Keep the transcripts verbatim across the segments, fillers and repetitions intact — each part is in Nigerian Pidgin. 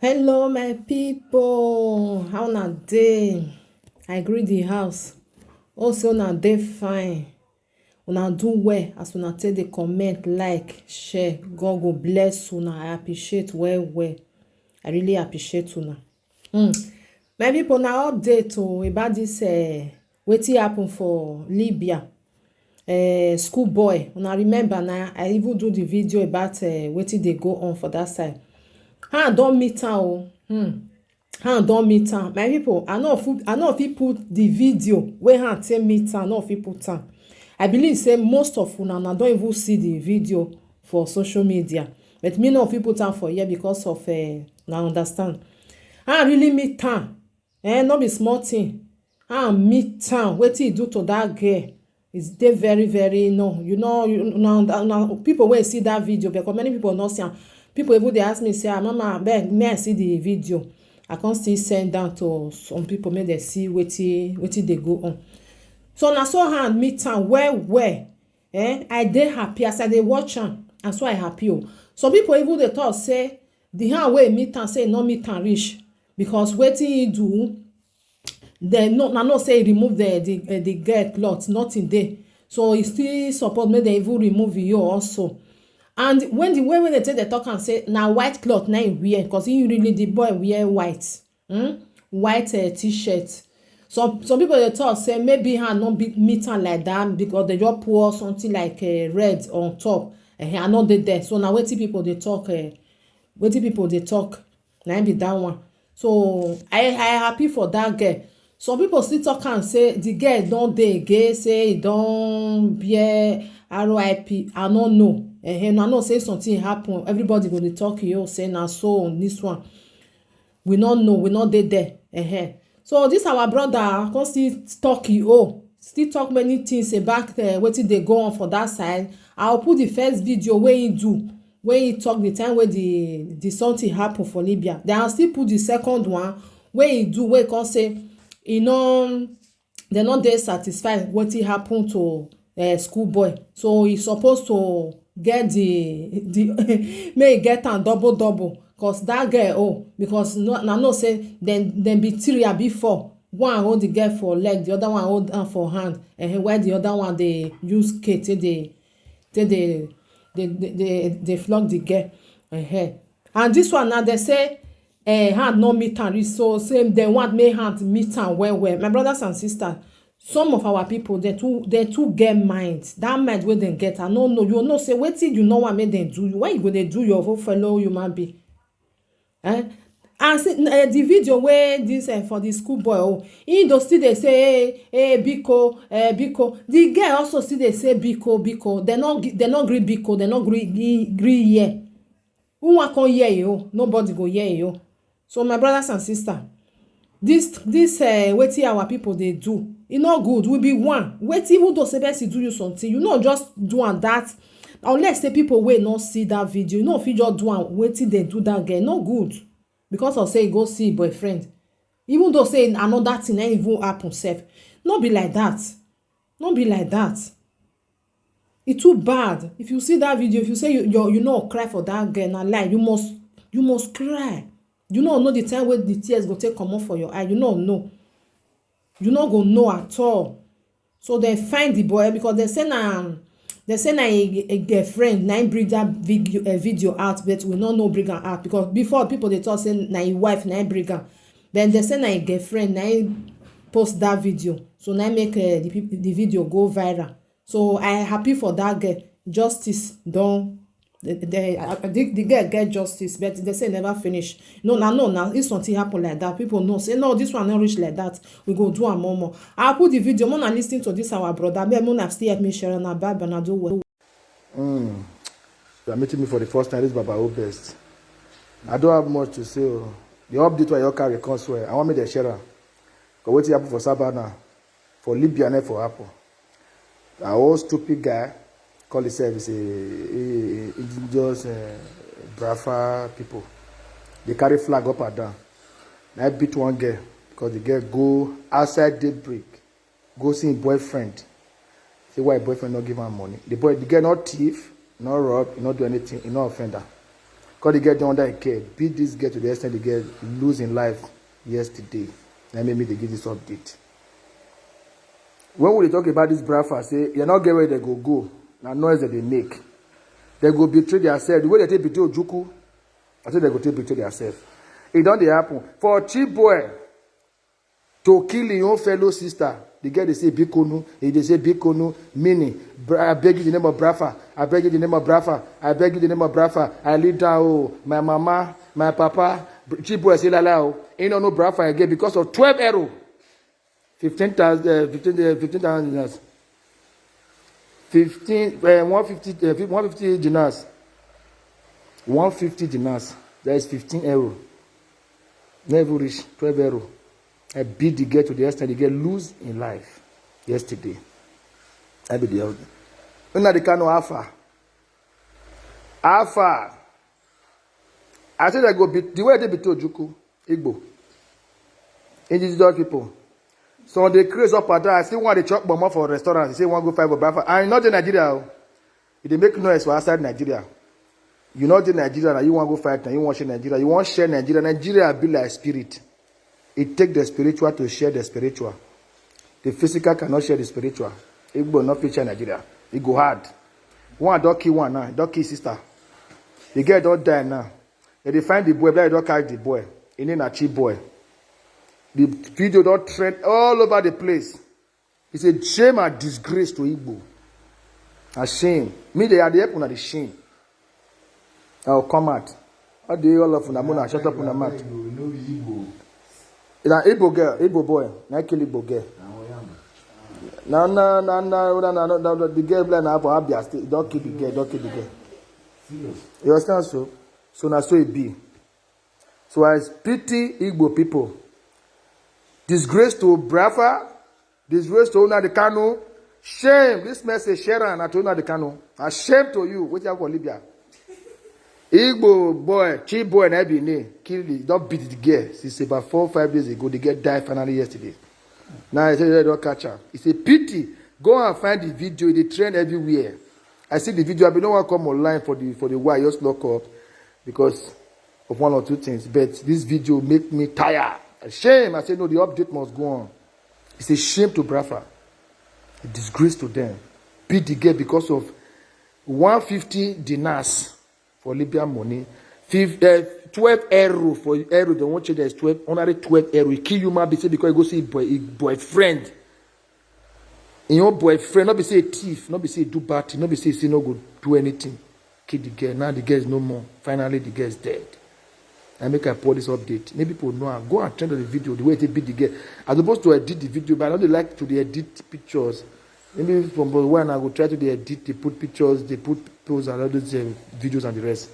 Hello, my people. How una dey? I greet the house. Hope say una dey fine. Una do well as una take dey comment, like, share. God go bless una. I appreciate well well. I really appreciate una. Hmm. My people, na update o about this uh, wetin happen for Libya. Uh, school boy, una remember na, I even do the video about uh, wetin dey go on for that side. How I don meet am o. Hmm. How I don meet am. My people, I no fit, I no fit put the video wey how I take meet am, I no fit put am. I believe say most of una, una don even see the video for social media. But me no fit put am for here because of uh, una understand. How I really meet am. Eh, no be small thing. How I meet am. Wetin he do to that girl. It's dey very, very, no. You know, you, now, now people wey see that video, because many people no see am. People even dey ask me, say, "Ah, mama, abeg, may I see the video?" I come still send down to some people, make dem see wetin, wetin dey go on. So na so how I meet am well well. Eh, I dey happy as I dey watch am. And so I happy o. Some people even dey talk say the hand wey meet am, say e no meet am reach, because wetin he do, dem no, na no say he remove the the, uh, the girl cloth, nothing dey. So he still support make dem even remove e own also. And when the way wey dem take dey talk am, say na white cloth na he wear, because he really, the boy wear white, hmm? White uh, t-shirt. Some some people dey talk say maybe hand no be meet am like that, because they just pour something like uh, red on top. Eh, I no dey there. So na wetin people dey talk. Uh, wetin people dey talk, na im be that one. So I I happy for that girl. Some people still talk am say the girl don dey again, say e don bear R I P. I no know. Eh, I know say something happen. Everybody go dey talk, you say na so on this one. We no know, we no dey there. Eh. So this our brother come still talk e own, still talk many things about uh, wetin dey go on for that side. I will put the first video wey he do, wey he talk the time wey the the something happen for Libya. Then I still put the second one wey he do, wey come say e no, dem no dey satisfied wetin happen to uh, school boy. So he suppose to get the the make he get am double double, cause that girl, oh, because no, na know say dem dem be three abi four. One hold the girl for leg, the other one hold am for hand, and while the other one dey use cane take dey take dey dey dey dey dey flog the girl. Uh-huh. And this one now, they say eh, hand no meet am reach, so say dem want make hand meet am well well. My brothers and sisters, some of our people, they too they too get mind. That mind wey dem get, I no know. You know say wetin you no want make dem do you, why you go dey do your own fellow human being? Eh? And see, eh, the video wey this eh, for the school boy, oh, he do still dey say, hey, hey, biko, eh, biko. The girl also still dey say biko, biko. They no gi- they no gree biko, they no gree gree gree hear. Who wan come hear you? Nobody go hear you. So my brothers and sisters, this this uh, wetin our people dey do, e no good. We be one. Wetin, even though say person do you something, you no just do am that. Unless say people wey no see that video, you no fit just do am wetin dem do that girl. No good, because of say e go see boyfriend. Even though say another thing na even happen sef, no be like that. No be like that. E too bad. If you see that video, if you say you you, you no cry for that girl, na lie. You must you must cry. You no know the time wey the tears go take comot for your eye. You no know. You no go know at all. So they find the boy, because they say na they say na a, a girlfriend na im bring that video, a video out, but we no know bring am out, because before people dey talk say na im wife na im bring am. Then they say na a girlfriend na im post that video. So na im make uh, the people the video go viral. So I happy for that girl. Justice don the, the, uh, the, the girl get justice, but they say never finish. No, na no, na if something happen like that, people know say no, this one no reach like that. We go do am more more. I'll put the video. Mona listen to this our brother. Abeg, Mona still help me share na bye bye na do well. Mm. You are meeting me for the first time. This is Baba O Best. I don't have much to say. Oh. The update wey you carry come swear. I want me to share am. Because wetin happen for Sabana, for Libya, na for happen. That old stupid guy call himself is a, a, a indigenous uh, Biafra people. They carry flag up and down. Na I beat one girl because the girl go outside daybreak, go see him boyfriend. Say why him boyfriend no give am money. The boy, the girl not thief, not rob, he not do anything, he not offender. Call the girl down under a care. Beat this girl to the extent the girl lose in life yesterday. That made me to give this update. When we talk about this Brafa, say you not get where they go go. Now noise that they make. They go betray themselves. The way they take betray Ojuku, I say they go take betray themselves. It don't dey happen. For cheap boy to kill your own fellow sister, the girl they say bikonu, he they say bikonu, meaning, "Bra- I beg you in the name of Brafa, I beg you in the name of Brafa, I beg you in the name of Brafa, I lead down, oh, my mama, my papa." Br- Cheap boy say lala, oh, he no know Brafa again because of twelve euro. Fifteen thousand, uh, fifteen, uh, fifteen thousand dinars. Fifteen, uh, one fifty, uh, one fifty dinars. One fifty dinars. That is fifteen euro. Never reach twelve euro. I beat the girl to the extent the girl lose in life yesterday. I be the other. Una the Kano Alpha. Alpha. I say they go beat the way they beat Ojuku, Igbo. Indigenous people. So they craze up and down. I see one they chop bomb for restaurant. They say one go five for Brafa. I not in Nigeria. Oh. If they make noise for outside Nigeria, you not in Nigeria now. You want go fight now. You want share Nigeria. You want share Nigeria. Nigeria be like spirit. It take the spiritual to share the spiritual. The physical cannot share the spiritual. Igbo not fit share Nigeria. It go hard. One don't kill one now. Don't kill sister. The girl don't die now. They dey find the boy, but they don't carry the boy. He name na cheap boy. The video don't trend all over the place. It's a shame and disgrace to Igbo. A shame. Me, they are the help una the shame. I'll come out. How do you all of una mona shut up una mouth? Na Igbo girl, Igbo boy, na kill Igbo girl. Na na na na na na na the girl blind na for Abia State. Don't kill the girl, don't kill the girl. You understand so? So na so it be. So I pity Igbo people. Disgrace to Brafa, disgrace to Nnamdi Kanu. Shame. This message, share am na to Nnamdi Kanu. A shame to you. Wetin happen for Libya? Igbo boy, cheap boy, na be name. Kill the, don't beat the girl. Since about four, five days ago, the girl died finally yesterday. Now I say they don't catch her. It's a pity. Go and find the video. They trend everywhere. I see the video. I be no one come online for the for the while. Just lock up because of one or two things. But this video make me tired. Shame. I say no. The update must go on. It's a shame to Brafa. A disgrace to them. Beat the girl because of one fifty dinars for Libyan money. Fif- uh, twelve euro for euro. They won't change. There's twelve, only twelve euro. He kill human being say because he go see boy, his boyfriend. His own boyfriend, not be say a thief, not be say do bad thing, not be say say no go do anything. Kill the girl. Now the girl is no more. Finally, the girl is dead. I make I pour this update. Maybe people know. Go and trend on the video the way they beat the girl. I supposed to edit the video, but I don't like to the edit pictures. Maybe from the one I go try to the edit, they put pictures, they put posts and all those uh, videos and the rest.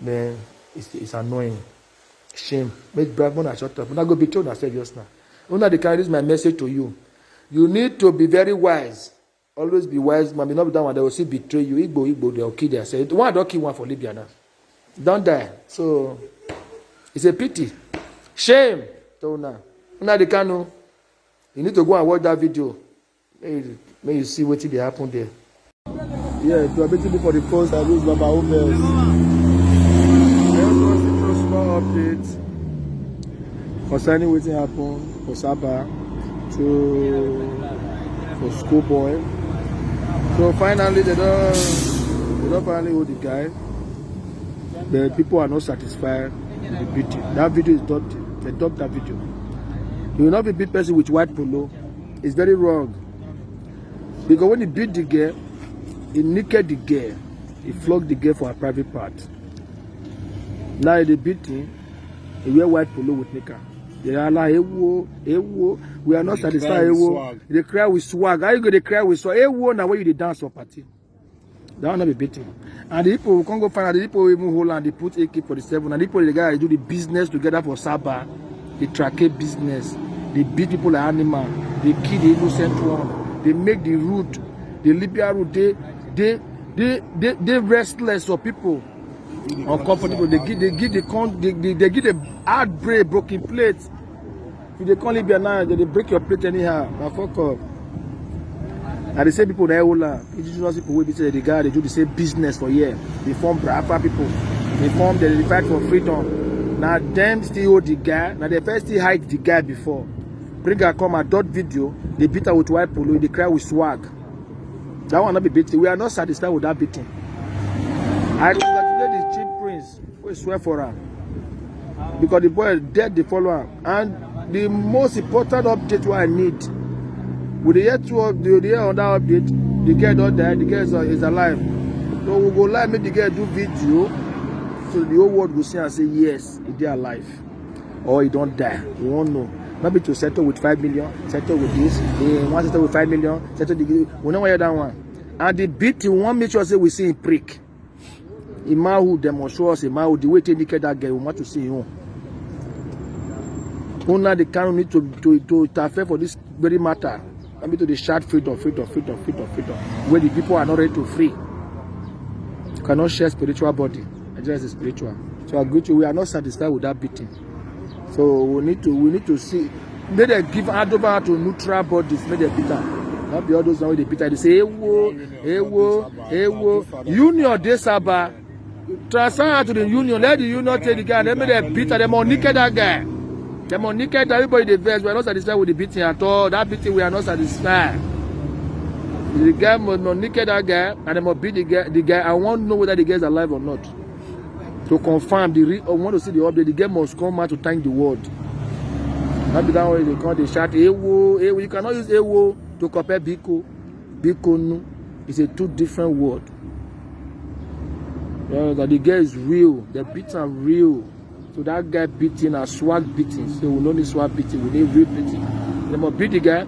Man, it's, it's annoying. Shame. Make Brad Mona shut up. Una go betray yourself just now. Una dey carry this my message to you. You need to be very wise. Always be wise, man. Be not be that one. They will still betray you. Igbo, Igbo, they will kill themselves. One don't kill one for Libya now. Don't die. So it's a pity. Shame. To una. Una the Kanu. You need to go and watch that video. May you, may you see what did happen there. Yeah, if you are waiting for the post, I lose Baba Obels. I also want to throw small update concerning what happened for Saba to for schoolboy. So finally, they don't they don't finally hold the guy. But people are not satisfied with the beating. That video is dubbed. They dubbed that video. You will not be beat person with white polo. It's very wrong. Because when he beat the girl, he naked the girl, he flogged the girl for her private part. Now he dey beat him, he wear white polo with knicker. They are like, "Ewo, ewo, we are not satisfied, ewo." They cry with swag. How you go dey cry with swag? Ewo, now when you dey dance for party. That one not be beating. And the people who can't go find out, the people who even hold and they put A K forty-seven, and the people, the guy do the business together for Saba, the track business. They beat people like animal. They kill the innocent one. They make the route, the Libya route, they they they they, they restless of people. Uncomfortable. They give they give the con they, they, they give the hard break, broken plate. If they call Libya now, they, they break your plate anyhow. Na fuck up. And the same people that hold am, indigenous people wey be say the guy they do the same business for here. They form Biafra people. They form, they dey fight for freedom. Na dem still hold the guy. Na dem first still hide the guy before. Bring am come, adult video. They beat am with white polo. They cry with swag. That one not be beating. We are not satisfied with that beating. I congratulate the chief prince. We swear for am because the boy dead dey follow am. And the most important update wey I need, we dey hear two of the, dey hear another update. The girl don die. The girl is, is alive. So we go like make the girl do video so the whole world go see and say yes, he dey alive or he don die. We wan know. Not be to settle with five million, settle with this. They want settle with five million, settle the. We no wan hear that one. And the beat, we wan make sure say we see him prick. Him manhood, dem must show us him manhood. The way take naked that girl, we want to see him own. Una dey carry me to to to interfere for this very matter. Let me to dey shout freedom, freedom, freedom, freedom, freedom. Where the people are not ready to free. You cannot share spiritual body. Nigeria is spiritual. So I agree to you. We are not satisfied with that beating. So we need to we need to see. Make dem give hand over to neutral bodies. Make dem beat am. Not be all those ones wey dey beat am. They say ewo, ewo, ewo. Union dey Saba. Transfer her to the union. Let the union take the guy. Then make dem beat am. Dem must naked that guy. Dem must naked. Everybody dey vex. We are not satisfied with the beating at all. That beating, we are not satisfied. The guy must, must naked that guy, and dem must beat the guy. The guy. I wan know whether the guy is alive or not. To confirm the re-, I want to see the update. The guy must come out to thank the world. Not be that way they come dey shout ewo, ewo. You cannot use ewo to compare biko, biko nu. It's a two different word. You know that the guy is real. The beats are real. So that guy beating a swag beating. So we no need swag beating. We need real beating. Dem must beat the guy,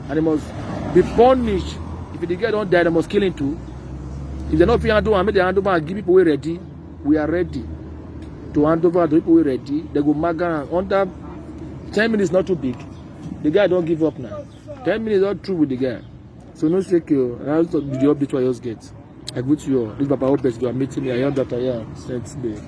and he must be punished. If the guy don die, dem must kill him too. If dem no fit handle am, make dem handle am and give people wey ready. We are ready to hand over to people wey ready. Dem go maga am. Under ten minutes, not too big. The guy don give up now. Ten minutes don through with the guy. So no shake you. That's the update wey I just get. I greet you all. This Baba Obes, you are meeting me. I am that I am. Sent me.